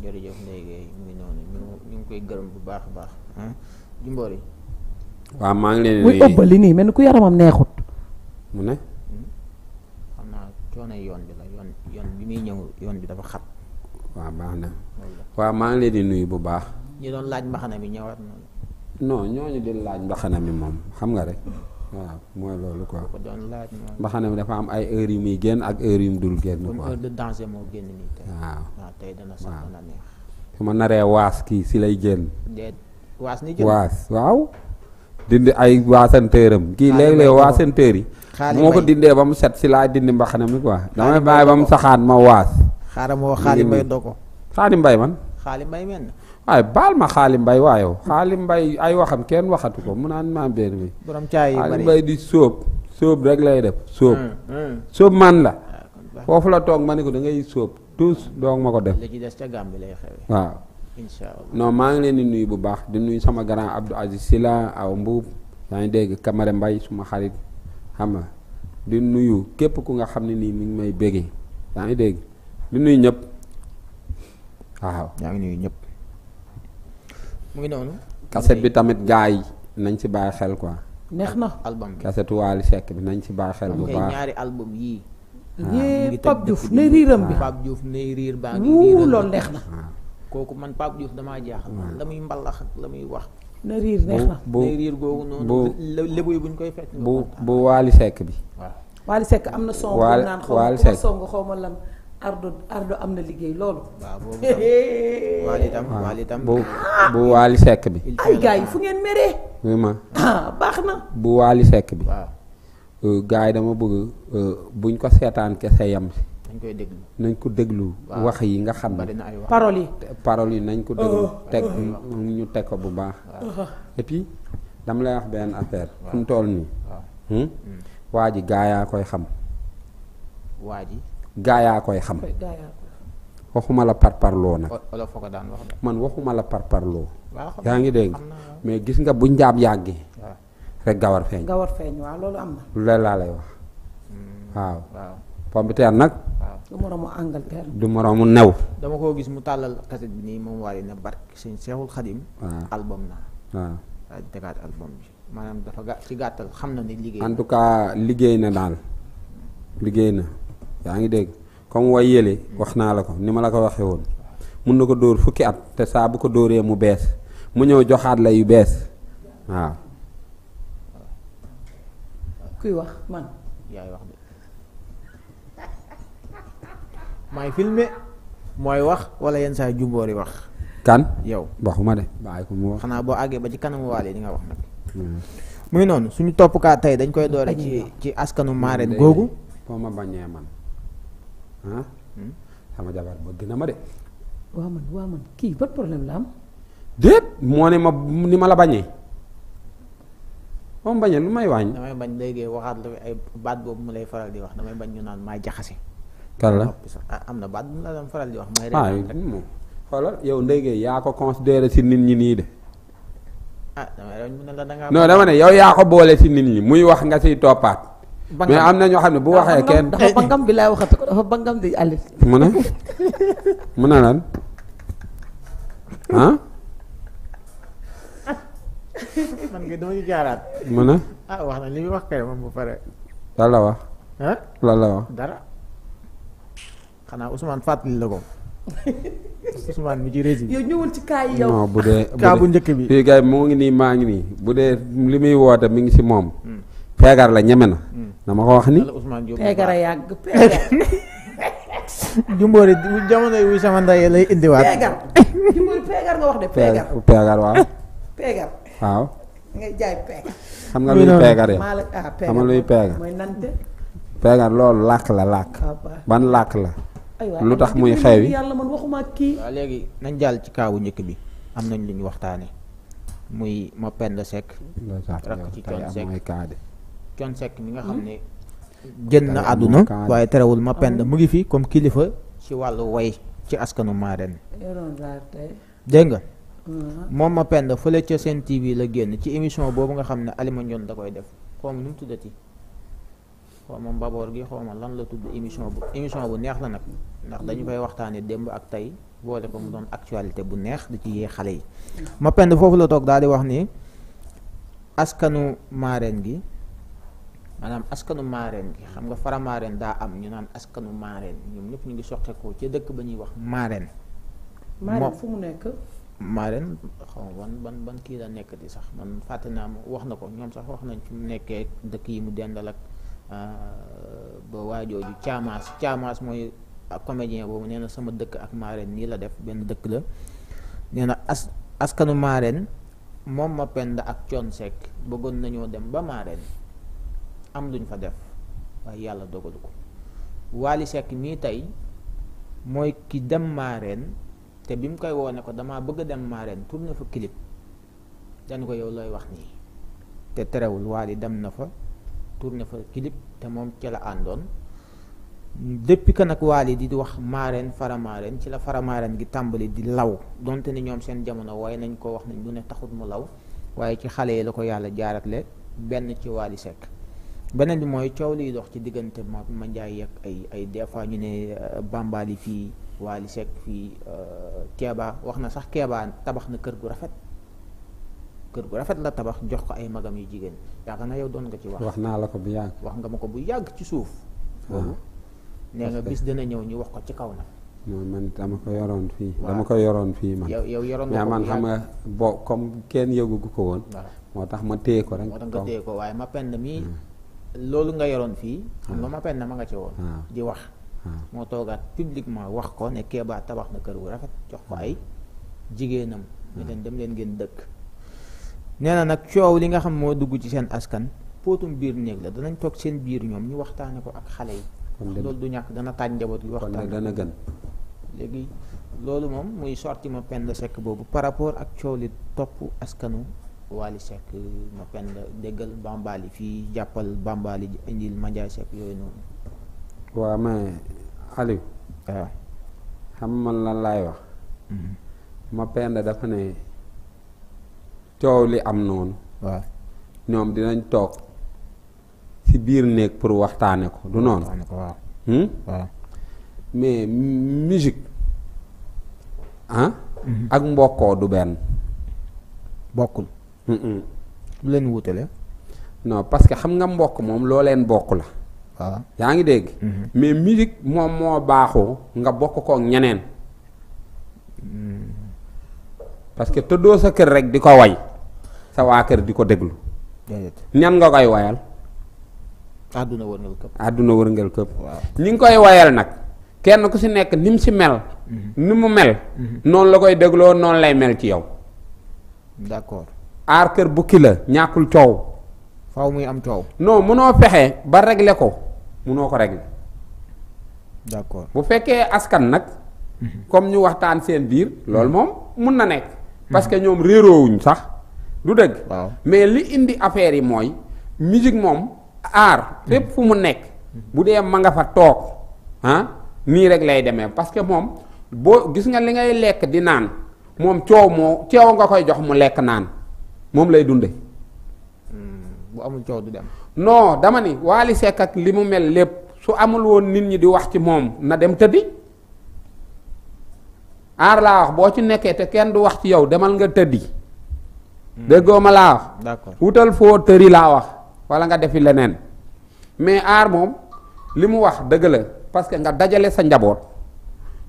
jërëjëf Ndeye Gueye mu ngi noonu ñu ngi koy gërëm bu baax a baax Jimbori. waaw maa ngi leen di muy ëbbali nii mel ni ku yaramam neexut. mu ne. xam naa coono yoon bi la yoon bi muy ñëw yoon bi dafa xat. waaw baax na waaw maa ngi leen di nuyu bu baax. ñi doon laaj mbaxana mi ñëwaat na. non ñooñu di laaj mbaxana mi moom xam nga rek waaw mooy loolu quoi. ko doon laaj mbaxana mi dafa am ay heures yu muy génn ak heures yu mu dul génn quoi. heure de danger moo génn nii tey. waaw tey dana sax dana neex. su ma naree waas kii si lay génn. déet waas ni jël waas waaw. dindi ay waasanteuram kii léeg-léeg waasanteur yi. moo ko dindee ba mu set si laa dindi mbaxana mi quoi. damay bàyyi ba mu saxaat ma waas. xaaral ma wax xaali mbay doo ko. xaali mbay man. xaali mbay mel na. waaye baal ma xaali mbay waayow xaali mbay ay waxam kenn waxatu ko mu naan maa benn bi. borom caay yu bari xaali mbay di sóob rek lay def sóob man la. foofu la toog ma ne ko da ngay sóob tous doog ma ko def. li ci des ca Gàmbi lay xewee. waaw. incha allah non maa ngi leen di nuyu bu baax di nuyu sama grand Abdou Aziz Sila aw Mbuub yaa ngi dégg Camara Mbay suma xarit xam nga di nuyu képp ku nga xam ne nii mi ngi may béggee yaa ngi dégg di nuyu ñëpp waaw. yaa ngi nuyu ñëpp. mu ngi noonu. kaset bi tamit gaa yi nañ ci bàyyi xel quoi. neex na album bi kasetu Waly Seck bi nañ ci bàyyi xel bu baax. ñaari album yii. yee Pape Diouf ne riiram bi. Pape Diouf ne riir baa ngi wuu riiram loolu neex na. kooku man Pape Diouf damaa jaaxal. la muy mbalax ak la muy wax. na riir neex na. bu ne riir googu noonu. lébu yi buñ koy fekk. bu Waly Seck bi. waaw Waly Seck am na son bu naan xaw ma ku ma song xaw ma lan ardo am na liggéey loolu. waaw boobu tam Waly tam bu Waly Seck bi. ay gars yi fu ngeen meree. vraiment baax na. bu Waly Seck bi. waaw gars yi dama bëgg buñ ko seetaan kese yam si. dañ koy déglu. nañ ko déglu. wax yi nga xam bari ne na ay wax. paroles paroles yi yi. nañ ko déglu teg ñu teg ko bu baax. et puis dama lay wax benn affaire. fu mu toll nii. waa ji gaa yaa koy xam. waa ji. gaa yaa koy xam. waxuma la parparloo nag. wala foo ko daan wax de. man waxuma la parparloo. waaw yaa ngi dégg mais gis nga bu njaab yàggee. waaw rek gawar feeñ. gawar feeñ waaw loolu am na. lu laa lay wax. waaw. waaw pompiteer nag. waaw du moromu Angleterre. du moroomu new. dama koo gis mu tàllal kaset bi nii moom Waly na barke sëñ Seexul Xadim. waaw album na. waaw. daal di tegaat album bi maanaam dafa ci gàttal xam na ni liggéey. en tout cas liggéey na daal liggéey na yaa ngi dégg comme way yële wax naa la ko ni ma la ko waxee woon mun na ko dóor fukki at te saa bu ko dóoree mu bees mu ñëw joxaat la yu bees waaw. kuy wax man. yaay wax de maay filmé mooy wax wala yenn saa jumboori wax. kan yow waxuma de bàyyi ko mu wax. xanaa boo àggee ba ci kanamu Waly di nga wax nag. mu ngi noonu suñu toppkaat tey dañ koy doore ci askanu Marème googu. boo ma bañee man ah. sama jabar bëgg na ma de. waa man kii ban problème la am. déet moo ne ma ni ma la bañee. boo ma bañee lu may wàññi. damay bañ léegi waxaat la ay baat boobu mu lay faral di wax damay bañ ñu naan maa jaxase. kan la am na baat bu mu la doon faral di wax. may rek moom xoolal yow ndéygee yaa ko considéré si nit ñi nii de. damay doon mu ne la da ngaa. non dama ne yow yaa ko boole si nit ñi muy wax nga siy toppaat. mais am na ñoo xam ne bu waxee kenn. dafa bangam bi laay waxatu ko dafa bangam di àll. mu ne lan ah. man nga dama ñu jaaraat. mu ne. wax na li muy wax kay moom bu pare. lan la wax. lan la wax. dara. xanaa Ousmane fàttali la ko. Ousmane mi ci rési. yow ñëwul ci kaa yi yow. non bu dee kaa bu njëkk bi. fii kay moo ngi nii maa ngi nii bu dee li muy woote mi ngi si moom. peegar la ñeme na. dama ko wax ni. peegar a yàgg peegar. Jumboori jamono yi sama ndey lay indiwaat. peegar Jumboori peegar nga wax de. peegar waaw. peegar. waaw. ngay jaay peegar. xam nga luy peegar yow. peegar xam nga luy peegar. mooy nante. peegar loolu làkk la làkk. ban làkk la. lu tax muy xewi. yàlla man waxuma kii. waaw léegi nañ jàll ci kaawu njëkk bi am nañ lu ñu waxtaane muy Mapenda Seck. rakk ci Thione Seck Thione Seck mi nga xam ne. génn na àdduna waaye terewul Mapenda mu ngi fi comme kilifa ci wàllu way ci askanu Marème. dégg nga. moom Mapenda fële ca Sen TV la génn ci émission boobu nga xam ne Alima Ndione da koy def xaw ma nu mu tuddati xaw ma mbaboor gi xaw ma lan la tudd émission bu neex la nag ndax dañu koy waxtaanee démb ak tey boole ko mu doon actualité bu neex di ci yee xale yi. ma pend foofu la toog daal di wax ni askanu maareen gi maanaam askanu maareen gi xam nga faramaareen daa am ñu naan askanu maareen ñoom ñëpp ñu ngi soqeekoo ca dëkk ba ñuy wax maareen. maareen fu mu nekk. maareen xaw ma ban kii la nekk di sax man fàtte naa wax na ko ñoom sax wax nañ fi mu nekkee dëkk yi mu dendal ak ba waajooju caamaas mooy comédien boobu nee na sama dëkk ak maareen nii la def benn dëkk la nee na askanu maareen moom ma pend ak Thione Seck bëggoon nañoo dem ba maareen am luñ fa def waaye yàlla dogalu ko Wally Seck mii tey mooy ki dem maareen te bi mu koy woone ko damaa bëgg a dem maareen tourné fa clip dañu ko yow looy wax nii te terewul Wally dem na fa tourné fa clip te moom ci la àndoon depuis que nag Wally di wax maareen faramaareen ci la faramaareen gi tàmbali di law donte ni ñoom seen jamono waaye nañ ko wax nañ lu ne taxut mu law waaye ci xale yi la ko yàlla jaaratle benn ci Wally Seck beneen bi mooy coow liy dox ci diggante ma njaay ak ay des fois ñu ne Bambali fii Wally Seck fii Kéba wax na sax Kéba tabax na kër gu rafet la tabax jox ko ay magam yu jigéen yaakaar naa yow doon nga ci wax naa la ko bu yàgg wax nga ma ko bu yàgg ci suuf boobu nee nga bis dina ñëw ñu wax ko ci kaw nag man dama ko yoroon fii man yow yoroon nga ko man xam nga comme kenn yëgugu ko woon moo tax ma téye ko rek moo tax nga téye ko waaye ma pend mii loolu nga yoroon fii xam nga ma pend ma nga ci woon di wax moo toogaat publiquement wax ko ne Kéba tabax na kër gu rafet jox ko ay jigéenam ne leen dem leen ngeen dëkk nee na nag coow li nga xam moo dugg ci seen askan póotum biir néeg la danañ toog seen biir ñoom ñu waxtaane ko ak xale yi loolu du ñàkk dana taaj njaboot yu waxtaane dana gën léegi loolu moom muy sorti ma pend Seck boobu par rapport ak coow li topp askanu Wally Seck ma pend déggal Bambali fii jàppal Bambali indil Mandiaye Seck yooyu noonu waaw mais Aliou waaw xam man lan laay wax ma pend dafa ne coow li am noonu waaw ñoom dinañ toog ci biir néeg pour waxtaane ko du noonu waaw mais musique ak mbokkoo du benn bokkul lu leen wutale non parce que xam nga mbokk moom loo leen bokk la waaw yaa ngi dégg mais musique moom moo baaxoo nga bokk ko ñeneen parce que tëddoo sa kër rek di ko way sa waa kër di ko déglu ñan nga koy wayal àdduna wërngal këpp waaw ñi ngi koy wayal nag kenn ku ci nekk ni mu ci mel ni mu mel noonu la koy dégloo noonu lay mel ci yow d'accord aar kër bukki la ñàkkul coow faaw muy am coow non munoo fexe ba régler ko munoo ko régler d'accord bu fekkee askan nag comme ñu waxtaan seen biir loolu moom mun na nekk parce que ñoom réeroowuñ sax du dëgg waaw mais li indi affaire yi mooy musique moom aar fépp fu mu nekk bu dee ma nga fa toog nii rek lay demee parce que moom boo gis nga li ngay lekk di naan moom coow nga koy jox mu lekk naan moom lay dunde bu amul coow du dem non dama ni Wally Seck ak li mu mel lépp su amul woon nit ñi di wax ci moom na dem tëddi aar laa wax boo ci nekkee te kenn du wax ci yow demal nga tëddi déggoo ma laa wax d'accord wutal foo tëri laa wax wala nga defi leneen mais aar moom li mu wax dëgg la parce que nga dajale sa njaboot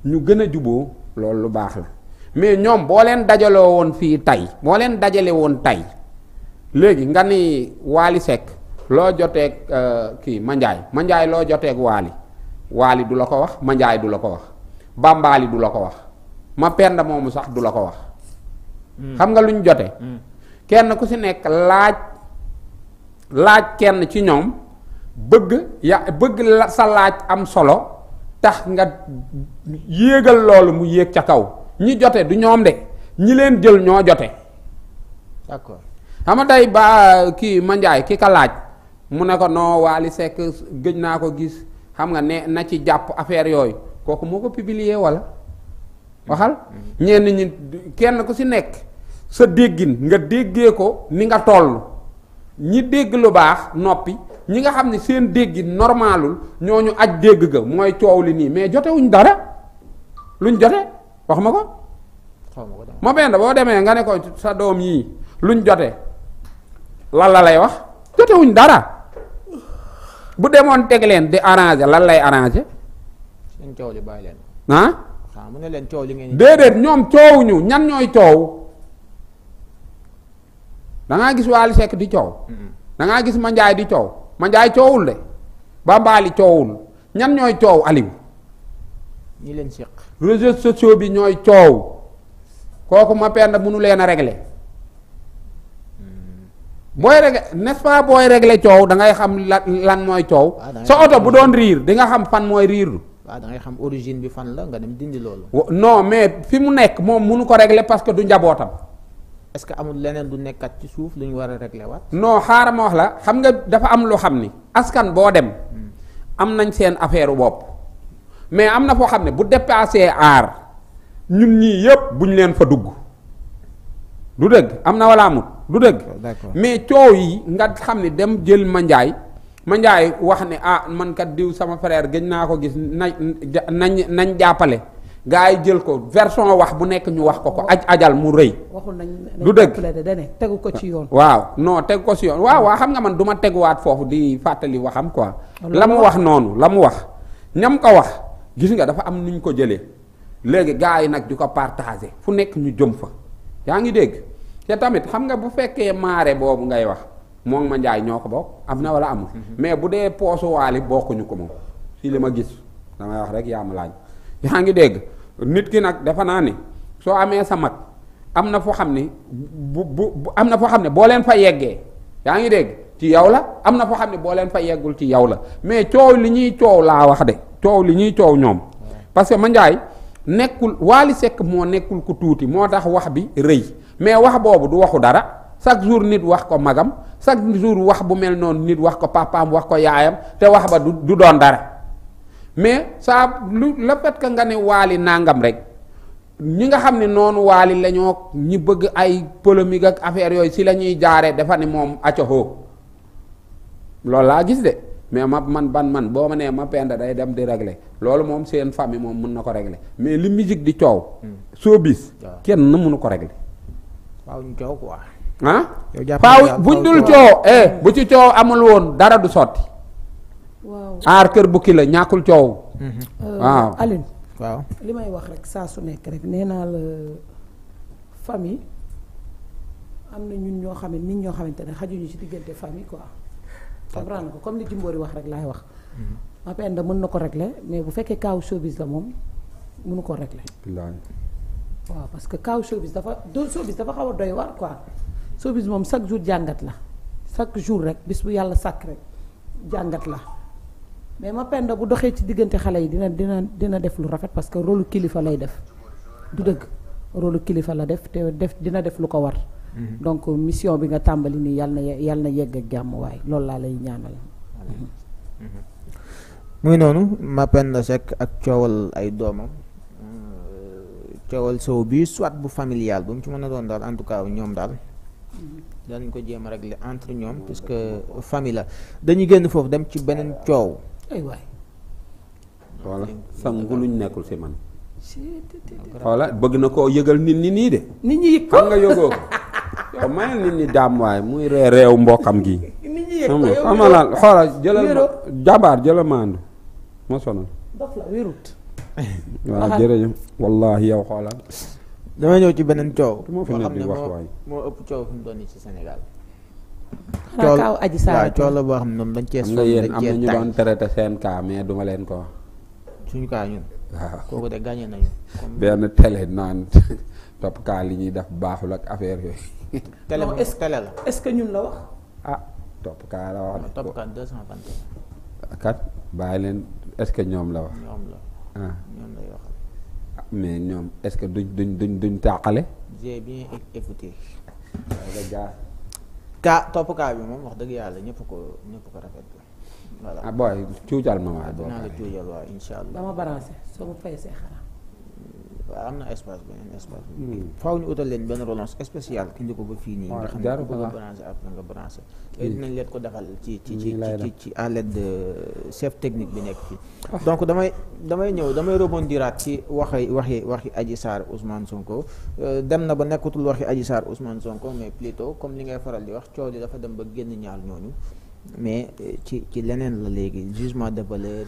ñu gën a juboo loolu lu baax la mais ñoom boo leen dajaloo woon fii tey boo leen dajale woon tey léegi nga ni Wally Seck loo joteeg kii Mandiaye loo joteeg Wally du la ko wax Mandiaye du la ko wax Bambali du la ko wax ma penda moomu sax du la ko wax xam nga lu ñu jote kenn ku ci nekk laaj kenn ci ñoom bëgg sa laaj am solo tax nga yéegal loolu mu yéeg ca kaw ñi jote du ñoom de ñi leen jël ñoo jote d'accord xam nga tey ba kii Mandiaye ki ka laaj mu ne ko non Wally Seck gëj naa ko gis xam nga ne na ci jàpp affaire yooyu kooku moo ko publier walla waxal ñenn ñi kenn ku ci nekk sa déggin nga déggee ko ni nga toll ñi dégg lu baax noppi ñi nga xam ne seen déggin normalul ñooñu aj dégg ga mooy coow li nii mais jotewuñ dara luñ jote wax ma ko. xaw ma ko de. ma benn boo demee nga ne ko sa doom yii luñ jote lan la lay wax jotewuñ dara bu demoon teg leen di arranger lan lay arranger. seen coow li bàyyi leen. ah. mu ne leen coow li ngeen. déedéet ñoom coowuñu ñan ñooy coow da ngaa gis Wally Seck di coow. da ngaa gis Mandiaye di coow Mandiaye coowul de Bambaali coowul ñan ñooy coow Aliou. ñi leen seq. réseaux sociaux bi ñooy coow kooku ma pend mënu leen a régler booy régler n'est-ce pas booy régler coow da ngay xam lan mooy coow. sa oto bu doon riir di nga xam fan mooy riir. waaw da ngay xam origine bi fan la nga dem dindi loolu. non mais fi mu nekk moom mënu ko régler parce que du njabootam. est-ce que amul leneen du nekkat ci suuf lu ñu war a régler waat. non xaaral ma wax la xam nga dafa am loo xam ni askan boo dem am nañ seen affaire bopp mais am na foo xam ne bu dépassé aar ñun ñii yëpp buñ leen fa dugg du dëgg am na wala amut du dëgg. mais coow yi nga xam ne dem jël Mandiaye wax ne ah man kat diw sama frère gëj naa ko gis nañ jàppale. gaa yi jël ko version wax bu nekk ñu wax ko ajal mu rëy. waxul nañ du dëgg tegu ko ci yoon. waaw non tegu ko ci yoon waaw xam nga man du ma teguwaat foofu di fàttali waxam quoi. la mu wax noonu la mu wax ñam ko wax gis nga dafa am nuñ ko jëlee léegi gaa yi nag di ko partager fu nekk ñu jëm fa yaa ngi dégg te tamit xam nga bu fekkee maare boobu ngay wax moom ma njaay ñoo ko bokk am na wala amul. mais bu dee poosu Waali bokkuñu ko moom si li ma gis damay wax rek yaa ma laaj. yaa ngi dégg nit ki nag dafa naa ni soo amee sa mag am na foo xam ni am na foo xam ne boo leen fa yeggee yaa ngi dégg ci yow la am na foo xam ne boo leen fa yeggul ci yow la mais coow li ñuy coow laa wax de coow li ñuy coow ñoom parce que Mandiaye nekkul Wally Seck moo nekkul ku tuuti moo tax wax bi rëy mais wax boobu du waxu dara chaque jour nit wax ko magam chaque jour wax bu mel noonu nit wax ko papaam wax ko yaayam te wax ba du doon dara. mais saa lu le fait que nga ne Waly nangam rek ñi nga xam ne noonu Waly la ñoo ñi bëgg ay polémique ak affaire yooyu si la ñuy jaaree dafa ne moom accaxoo loolu laa gis de mais man boo ma nee ma penda day dem di régler loolu moom seen famille moom mun na ko régler mais li musique di coow. soo bis kenn na mënu ko régler. waaw ñu coow quoi. ah faaw buñ dul coow bu ci coow amul woon dara du sotti. waaw aar kër bukki la ñàkkul coow. waaw Aline. waaw li may wax rek saa su nekk rek nee naa la famille am na ñun ñoo xam ne nit ñoo xamante ne xajuñu ci diggante famille quoi. comprendre ko comme li Jimbori wax rek laay wax. ma penda mën na ko régler mais bu fekkee kaaw showbiz la moom mënu ko régler. waaw parce que kaaw showbiz dafa xaw a doy war quoi. showbiz moom chaque jour jàngat la chaque jour rek bis bu yàlla sàkk rek jàngat la. mais ma penda bu doxee ci diggante xale yi dina def lu rafet parce que rôle kilifa lay def du dëgg rôle kilifa la def te dina def lu ko war. donc mission bi nga tàmbali nii yàlla na yegg ak jàmm waaye loolu laa lay ñaanal. muy noonu ma penda Seck ak coowal ay doomam coowal sow bi soit bu familial bu mu ci mën a doon daal en tout cas ñoom daal. danañ ko jéem a régler entre ñoom puisque famille la dañuy génn foofu dem ci beneen coow. ay waay. voilà sangu luñ nekkul si man. voilà bëgg na koo yëgal nit ñi nii de. nit ñi yëg ko xam nga yëgoo ko yow mayal nit ñi jàmm waaye muy réew mbokkam gi. nit ñi yëg ko yow xam nga xoolal jëlal jàmbaar jëlal maandu ma sonal. dof la wérut. waaw jërëjëf wallaahi yow xoolal. dama ñëw ci beneen coow. moo fi nekk di wax waay moo ëpp coow fi mu doon ci Sénégal. xanaa kaaw Adji Sarr coow la boo xam ne ñoom dañ cee. am nga yéen am na ñu doon traité seen cas mais duma leen ko wax. suñu cas ñun. waaw kooku de gagné nañu. benn télé naan topp cas li ñuy def baaxul ak affaire yooyu. télé non télé la. est-ce que ñun la wax. ah topp cas la wax. topp cas 221. kat bàyyi leen est-ce que ñoom la wax. ñoom la. ah ñoom lay waxal. mais ñoom est-ce que duñ tàqale. j'ai bien écouté. nga jaar. topp cas bi moom wax dëgg yàlla ñëpp ko rafetlu. voilà ah booy cuucal ma waay. dinaa la cuujal waaw incha allah. dama balancé soo ma fay see xanaa. waaw am na espace beneen espace. faaw ñu utal leen benn relance spéciale indi ko ba fii nii. nga xam ne ku bëgg a branché après nga branché. dinañ leen ko defal ci à l'aide de chef technique bi nekk fii. donc damay ñëw damay rebondiraat ci waxi Adji Sarr Ousmane Sonko dem na ba nekkatul waxi Adji Sarr Ousmane Sonko mais plutôt comme li ngay faral di wax coow li dafa dem ba génn ñaar ñooñu mais ci leneen la léegi jugement de valeur.